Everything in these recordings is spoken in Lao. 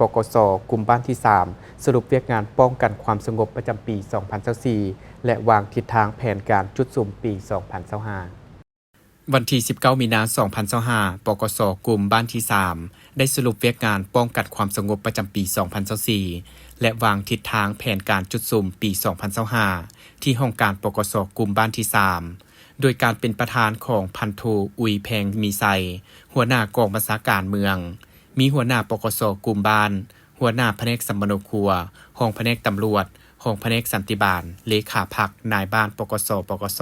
ປກສ ກຸ່ມບ້ານທີສາມ ສະຫຼຸບວຽກງານປ້ອງກັນຄວາມສະຫງົບປະຈຳປີສອງພັນຊາວສີ່ ແລະ ວາງທິດທາງແຜນການຈຸດສຸມປີສອງພັນຊາວຫ້າ. ວັນທີສິບເກົ້າ ມີນາ ສອງພັນຊາວຫ້າ ປກສ ກຸ່ມບ້ານທີສາມ ໄດ້ສະຫຼຸບວຽກງານປ້ອງກັນຄວາມສະຫງົບປະຈຳປີສອງພັນຊາວສີ່ ແລະ ວາງທິດທາງແຜນການຈຸດສຸມປີສອງພັນຊາວຫ້າ ທີ່ຫ້ອງການ ປກສ ກຸ່ມບ້ານທີສາມ ໂດຍການເປັນປະທານຂອງພັນໂທ ອຸຍ ແພງມີໄຊ ຫົວໜ້າກອງບັນຊາການເມືອງ, ມີຫົວໜ້າ ປກສ ກຸ່ມບ້ານ, ຫົວໜ້າພະແນກສຳມະໂນຄົວ, ຮອງພະແນກຕຳຫຼວດ, ຮອງພະແນກສັນຕິບານ, ເລຂາພັກ, ນາຍບ້ານ ປກສ ປກສ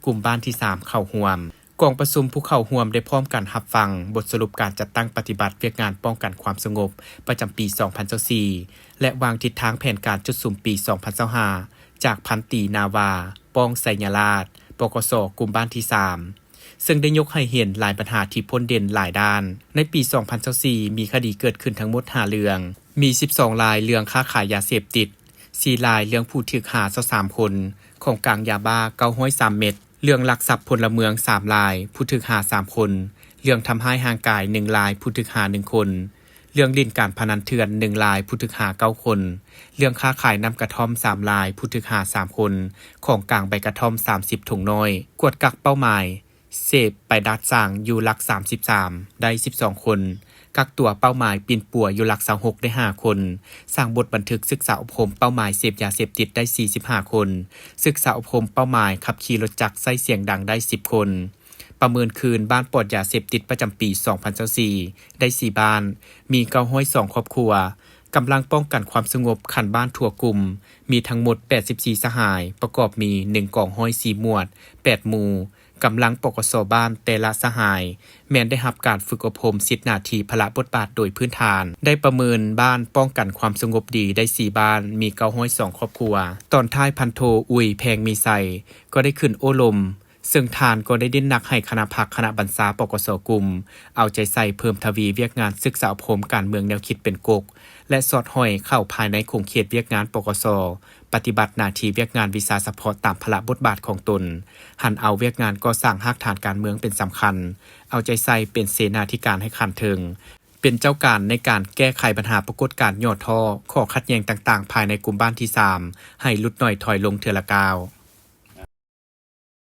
ກຸ່ມບ້ານທີສາມ ເຂົ້າຮ່ວມ. ກອງປະຊຸມຜູ້ເຂົ້າຮ່ວມໄດ້ພ້ອມກັນຮັບຟັງບົດສະຫຼຸບການຈັດຕັ້ງປະຕິບັດວຽກງານປ້ອງກັນຄວາມສະຫງົບປະຈຳປີສອງພັນຊາວສີ່ ແລະ ວາງທິດທາງແຜນການຈຸດສຸມປີສອງພັນຊາວຫ້າ ຈາກພັນຕີ ນາວາ ປ້ອງ ໄຊຍະລາດ ປກສ ກຸ່ມບ້ານທີສາມ ເຊິ່ງໄດ້ຍົກໃຫ້ເຫັນຫຼາຍບັນຫາທີ່ພົ້ນເດັ່ນຫຼາຍດ້ານ. ໃນປີສອງພັນຊາວສີ່ ມີຄະດີເກີດຂຶ້ນທັງໝົດຫ້າເລື່ອງ, ມີສິບສອງລາຍເລື່ອງຄ້າຂາຍຢາເສບຕິດ, ສີ່ລາຍເລື່ອງຜູ້ຖືກຫາຊາວສາມຄົນ, ຂອງກາງຢາບ້າເກົ້າຮ້ອຍສາມເມັດ, ເລື່ອງລັກຊັບພົນລະເມືອງສາມລາຍ, ຜູ້ຖືກຫາສາມຄົນ, ເລື່ອງທຳຮ້າຍຮ່າງກາຍໜຶ່ງລາຍ, ຜູ້ຖືກຫາໜຶ່ງຄົນ, ເລື່ອງຫຼິ້ນການພະນັນເຖື່ອນໜຶ່ງລາຍ, ຜູ້ຖືກຫາເກົ້າຄົນ, ເລື່ອງຄ້າຂາຍນ້ຳກະທ່ອມສາມລາຍ, ຜູ້ຖືກຫາສາມຄົນ, ຂອງກາງໃບກະທ່ອມສາມສິບຖົງນ້ອຍ, ກວດກັກເປົ້າໝາຍ ເສບໄປດັດສ້າງຢູ່ຫຼັກສາມສິບສາມ ໄດ້ສິບສອງຄົນ, ກັກຕົວເປົ້າໝາຍປິ່ນປົວຢູ່ຫຼັກຊາວຫົກ ໄດ້ຫ້າຄົນ, ສ້າງບົດບັນທຶກສຶກສາອົບຮົມເປົ້າໝາຍເສບຢາເສບຕິດໄດ້ສີ່ສິບຫ້າຄົນ, ສຶກສາອົບຮົມເປົ້າໝາຍຂັບຂີ່ລົດຈັກໃຊ້ສຽງດັງໄດ້ສິບຄົນ. ປະເມີນຄືນບ້ານປອດຢາເສບຕິດປະຈຳປີສອງພັນຊາວສີ່ ໄດ້ສີ່ບ້ານ, ມີເກົ້າຮ້ອຍສອງຄອບຄົວ. ກຳລັງປ້ອງກັນຄວາມສະຫງົບຂັ້ນບ້ານທົ່ວກຸ່ມ ມີທັງໝົດແປດສິບສີ່ສະຫາຍ, ປະກອບມີໜຶ່ງກອງຮ້ອຍສີ່ໝວດ, ແປດໝູ່. ກຳລັງ ປກສ ບ້ານແຕ່ລະສະຫາຍ ແມ່ນໄດ້ຮັບການຝຶກອົບຮົມສິດໜ້າທີ່ພາລະບົດບາດໂດຍພື້ນຖານ, ໄດ້ປະເມີນບ້ານປ້ອງກັນຄວາມສະຫງົບດີໄດ້ສີ່ບ້ານ, ມີເກົ້າຮ້ອຍສອງຄອບຄົວ. ຕອນທ້າຍ ພັນໂທ ອຸຍ ແພງມີໄຊ ກໍໄດ້ຂຶ້ນໂອ້ລົມ, ເຊິ່ງທ່ານກໍໄດ້ເນັ້ນໜັກໃຫ້ຄະນະພັກ, ຄະນະບັນຊາ ປກສ ກຸ່ມ ເອົາໃຈໃສ່ເພີ່ມທະວີວຽກງານສຶກສາອົບຮົມການເມືອງແນວຄິດເປັນກົກ ແລະ ສອດຫ້ອຍເຂົ້າພາຍໃນຂົງເຂດວຽກງານ ປກສ ປະຕິບັດໜ້າທີ່ວຽກງານວິຊາສະເພາະຕາມພາລະບົດບາດຂອງຕົນ, ຫັນເອົາວຽກງານກໍ່ສ້າງຮາກຖານການເມືອງເປັນສຳຄັນ, ເອົາໃຈໃສ່ເປັນເສນາທິການໃຫ້ຂັ້ນເທິງ, ເປັນເຈົ້າການໃນການແກ້ໄຂບັນຫາປາກົດການຫຍໍ້ທໍ້, ຂໍ້ຂັດແຍ່ງຕ່າງໆ ພາຍໃນກຸ່ມບ້ານທີສາມ ໃຫ້ຫຼຸດໜ້ອຍຖອຍລົງເທື່ອລະກ້າວ.